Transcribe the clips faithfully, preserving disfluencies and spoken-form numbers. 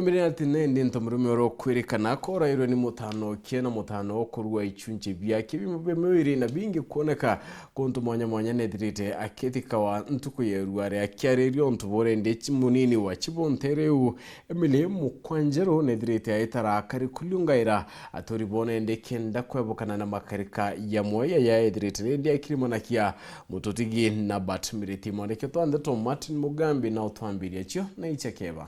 Mbere ati nendi nto murume oro kwirikana korairwe ni mutano kie na mutano okurua ichunchi biake bimwe bia mwiri na bingi kuoneka kuntu mwanya mwanya nethirite akithikawa ntuku ya irua ria kiaririo ntu burendi munini wa Chibonte riu Emily Mukwanjeru nethirite aitara akari kuliungaira aturi bonende kenda kwebukana na makarika ya mweya yaethirite rindi akirimanakia mututigi na Bat Miriti. Mwandiki twa ndeto Martin Mugambi na utwambiria cio na ichekeba.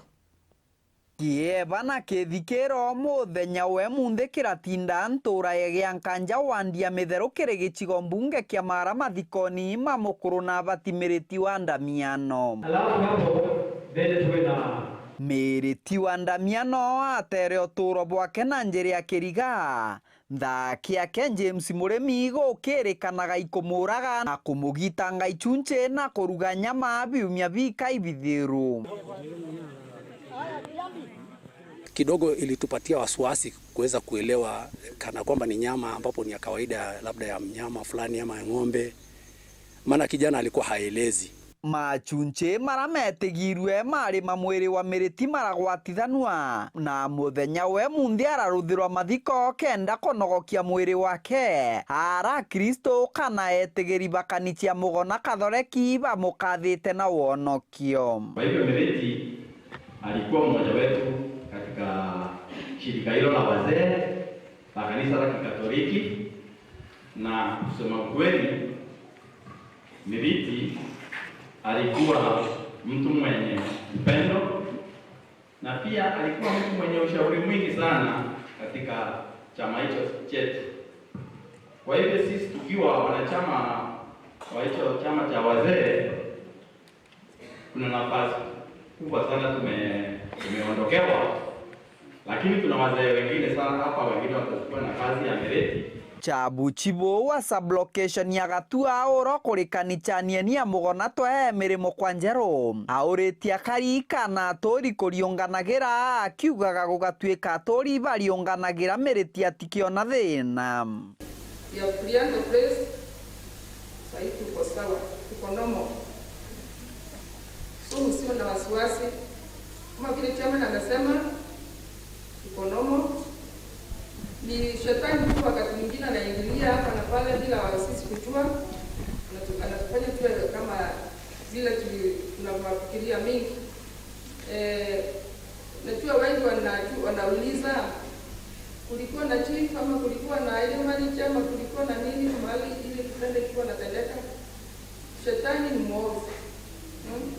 Kieba na kithikiro muthenya we munthi kiratinda ntura ya Giankanja wandi ya Mitheru kiri gicigo mbunge kia Mara mathikoni ma mukuru na abati Miriti wa Ndamiano. Alafu hapo mbele tuwe na Miriti wa Ndamiano atere uturo bwake na njira ya kiriga. Nthaki yake James Murimi gukirikanaga ikumuuraga na kumugitanga ichunchi na kuruga nyama biumia bikai bithiru. Kidogo ilitupatia wasiwasi kuweza kuelewa kana kwamba ni nyama ambapo ni ya kawaida, labda ya mnyama fulani ama ya ng'ombe, maana kijana alikuwa haelezi. Machunchi mara metigirue mari ma mwiri wa Miriti maragwatithanua, na muthenya we munthi araruthirwa mathiko kenda kunogokia mwiri wake. Ara Kristo kana etigiri ba kanisa ya Mugona Kathoreki bamukathite na wonokio. Kwa hivyo Miriti alikuwa mmoja wetu katika shirika hilo la wazee la kanisa la Kikatoliki, na kusema ukweli, Miriti alikuwa mtu mwenye upendo na pia alikuwa mtu mwenye ushauri mwingi sana katika chama hicho chetu. Kwa hivyo sisi tukiwa wanachama wa hicho chama cha wazee, kuna nafasi kubwa sana tume-, tumeondokewa, lakini tuna wazee wengine sana hapa, wengine watachukua nafasi ya Miriti. Chabu Chibu wa sub-location ya Gatua uro kurikanichania ni ya Mugona twa Emily Mukwanjeru auritie akari kana aturi kuriunganagira, akiugaga gugatuika aturi bariunganagira Miriti atikiona thina. We have cleared the place. Sahii tuko sawa, tuko normal. So msiwe na wasiwasi. Kama vile chairman amesema, tuko normal. Ni shetani tu wakati mwingine anaingilia hapa na pale bila sisi kujua. Anatu-, anatufanya tuwe kama vile tu-, tunavyofikiria mingi. Eh, najua wengi wanaju-, wanauliza, kulikuwa na chief ama kulikuwa na ile manager ama kulikuwa na nini mahali ile kitendo ilikuwa natendeka? Shetani ni mwovu. Hmm?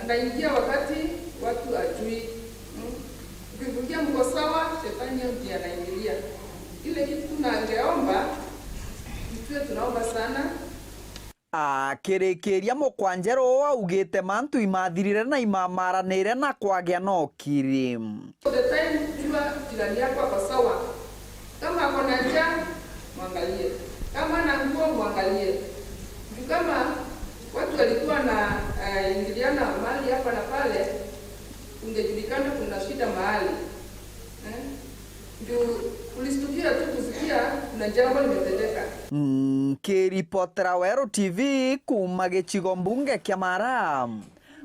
Anaingia wakati watu ajui. Hmm? Ukifikiria mko sawa, shetani hiyo ndiye anaingilia. Ile kitu tunangeomba, tuwe tunaomba sana. Akirikiria Mukwanjeru augite mantu imathirire na imamaranire na kwagia na ukiri. The time jua jirani yako ako sawa. Kama ako na njaa, mwangalie. Kama ana nguo, mwangalie. Juu kama watu walikuwa na, eh, ingiliana mali hapa na pale, ungejulikana kuna shida mahali. Eh? Juu ulistukia tu kusikia kuna jambo limetendeka. Nkiripotera Weru T V kuuma gicigo mbunge kia Mara,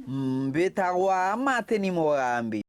mbitagwa Martin Mugambi.